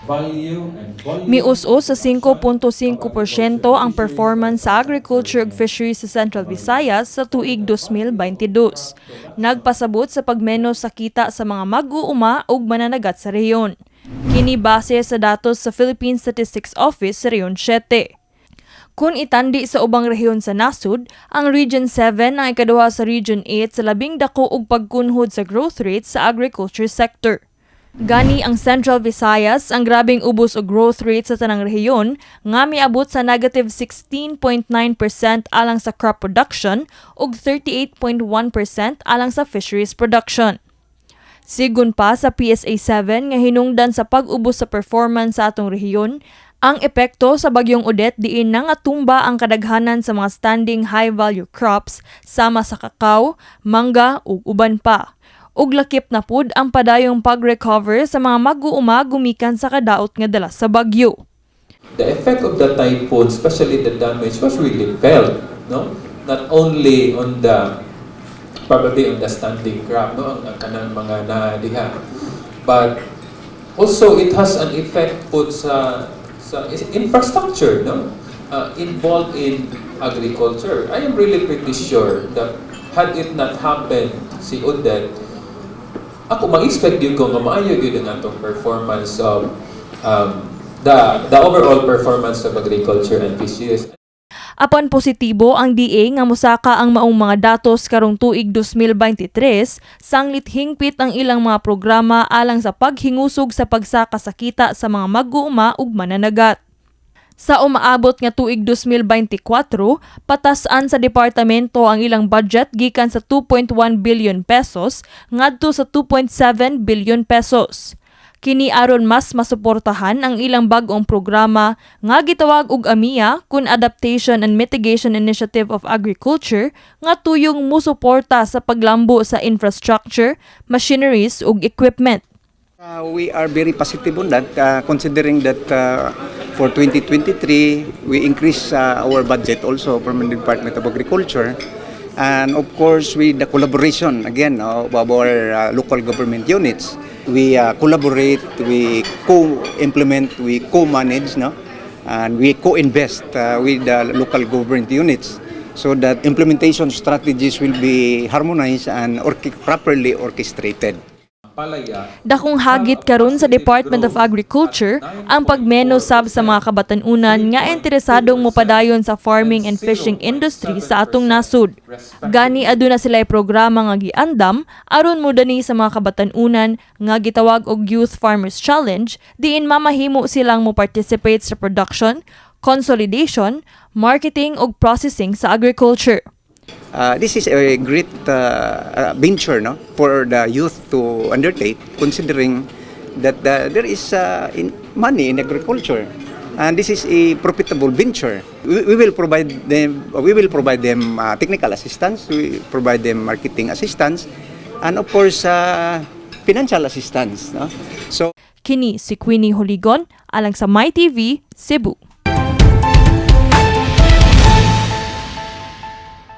Value and volume Mius-us sa 5.5% ang performance sa agriculture ug fisheries sa Central Visayas sa tuig 2022. Nagpasabot sa pagmenos sa kita sa mga mag-uuma ug mananagat sa rehiyon. Kini base sa datos sa Philippine Statistics Office sa Rehiyon 7. Kung itandi sa ubang rehiyon sa nasud, ang Region 7 ang ikaduha sa Region 8 sa labing dako og pagkunhod sa growth rate sa agriculture sector. Gani ang Central Visayas ang grabing ubos og growth rate sa tanang rehiyon nga miabot sa negative 16.9% alang sa crop production ug 38.1% alang sa fisheries production. Sigon pa sa PSA 7 nga hinungdan sa pag-ubos sa performance sa atong rehiyon, ang epekto sa bagyong Odette diin nangatumba ang kadaghanan sa mga standing high-value crops sama sa kakao, mangga ug uban pa. Ug lakip na pud ang padayong pag-recover sa mga mag-uuma gumikan sa kadaot nga dala sa bagyo. The effect of the typhoon, especially the damage, was really felt, no? Not only on the probably on the standing crop, no, ang kanang mga nadiha, but also it has an effect pud sa infrastructure, no, involved in agriculture. I am really pretty sure that had it not happened si Odette, ako mag-expect gyud ko nga maayo gyud ang atong performance of the overall performance of agriculture and fisheries. Apan positibo ang DA nga mosaka ang maong mga datos karong tuig 2023 sanglit hingpit ang ilang mga programa alang sa paghingusog sa pagsaka sa kita sa mga mag-uuma ug mananagat. Sa umaabot nga tuig 2024, patas-an sa departamento ang ilang budget gikan sa 2.1 billion pesos ngadto sa 2.7 billion pesos. Kini aron mas masuportahan ang ilang bag-ong programa nga gitawag og AMIA kun Adaptation and Mitigation Initiative of Agriculture nga tuyong musuporta sa paglambo sa infrastructure, machineries ug equipment. We are very positive on that, considering that for 2023, we increase our budget also from the Department of Agriculture. And of course, with the collaboration, again, of our local government units, we collaborate, we co-implement, we co-manage, no? And we co-invest with the local government units so that implementation strategies will be harmonized and properly orchestrated. Palaya. Dakong hagit karon sa Department of Agriculture ang pagmenos sab sa mga kabatan-unan nga interesadong mopadayon sa farming and fishing industry sa atong nasod. Gani aduna sila programa nga giandam aron modani sa mga kabatan-unan nga gitawag og Youth Farmers Challenge diin mamahimo silang mo participate sa production, consolidation, marketing ug processing sa agriculture. This is a great venture, no, for the youth to undertake, considering that there is money in agriculture, and this is a profitable venture. We will provide them technical assistance, we provide them marketing assistance, and of course financial assistance. No? So Kini si Queenie Holigon alang sa MyTV, Cebu.